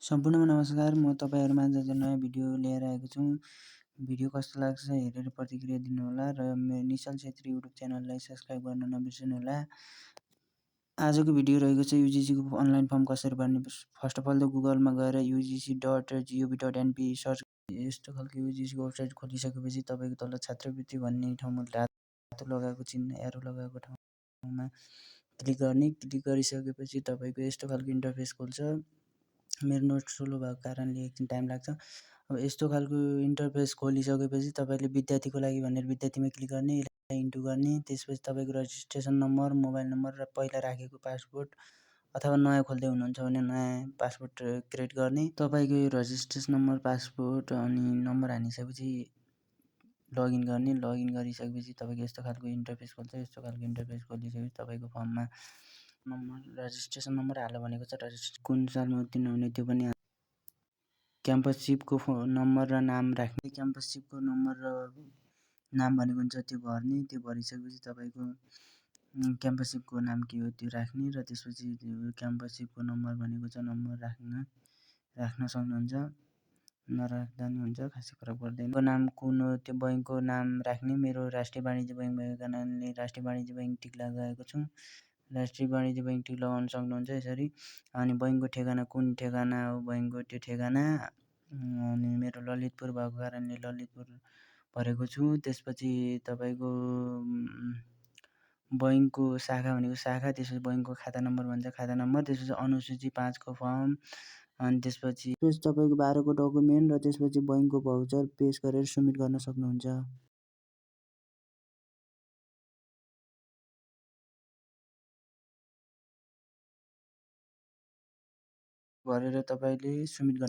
सम्पूर्णमा नमस्कार। म तपाईँहरूमाझ आज नयाँ भिडियो लिएर आएको छु। भिडियो कस्तो लाग्छ हेरेर प्रतिक्रिया दिनुहोला र मेरो निश्चल छेत्री युट्युब च्यानललाई सब्स्क्राइब गर्न नबिर्सनुहोला। आजको भिडियो रहेको छ युजिसीको अनलाइन फर्म कसरी भर्ने। फर्स्ट अफ अल त गुगलमा गएर ugc.gov.np सर्च। यस्तो खालको युजिसीको वेबसाइट खोलिसकेपछि तपाईँको तल छात्रवृत्ति भन्ने ठाउँमा रातो लगाएको चिन्ह एरो लगाएको ठाउँमा क्लिक गर्ने। क्लिक गरिसकेपछि तपाईँको यस्तो खालको इन्टरफेस खोल्छ। मेरो नोट स्लो भएको कारणले एकछिन टाइम लाग्छ। अब यस्तो खालको इन्टरफेस खोलिसकेपछि तपाईँले विद्यार्थीको लागि भनेर विद्यार्थीमा क्लिक गर्ने, यसलाई इन्टु गर्ने। त्यसपछि तपाईँको रजिस्ट्रेसन नम्बर, मोबाइल नम्बर र पहिला राखेको पासपोर्ट अथवा नयाँ खोल्दै हुनुहुन्छ भने नयाँ पासपोर्ट क्रिएट गर्ने। तपाईँको यो रजिस्ट्रेसन नम्बर, पासपोर्ट अनि नम्बर हानिसकेपछि लगइन गर्ने। लगइन गरिसकेपछि तपाईँको यस्तो खालको इन्टरफेस खोल्छ। यस्तो खालको इन्टरफेस खोलिसकेपछि तपाईँको फर्ममा नम्बर, रजिस्ट्रेसन नम्बर हाल भनेको छ। कुन सालमा उत्तीर्ण हुने त्यो पनि क्याम्पससिपको नम्बर र नाम राख्ने। क्याम्पससिपको नम्बर र नाम भनेको हुन्छ त्यो भर्ने। त्यो भरिसकेपछि तपाईँको क्याम्पससिपको नाम के हो त्यो राख्ने र त्यसपछि क्याम्पससिपको नम्बर भनेको छ नम्बर राख्न सक्नुहुन्छ, नराख्दा नि हुन्छ, खासै फरक पर्दैन। नाम कुन हो त्यो बैङ्कको नाम राख्ने। मेरो राष्ट्रिय वाणिज्य बैङ्क भएको कारणले राष्ट्रिय वाणिज्य बैङ्क टिक लगाएको छु। राष्ट्रिय वाणिज्य बैङ्क टिक लगाउन सक्नुहुन्छ यसरी। अनि बैङ्कको ठेगाना कुन ठेगाना हो बैङ्कको त्यो ठेगाना। अनि मेरो ललितपुर भएको कारणले ललितपुर भरेको छु। त्यसपछि तपाईँको बैङ्कको शाखा भनेको शाखा, त्यसपछि बैङ्कको खाता नम्बर भन्छ खाता नम्बर, त्यसपछि अनुसूची 5 को फर्म, अनि त्यसपछि तपाईँको 12 को डकुमेन्ट र त्यसपछि बैङ्कको भाउचर पेश गरेर सबमिट गर्न सक्नुहुन्छ। भरेर तपाईँले सबमिट गर्नु।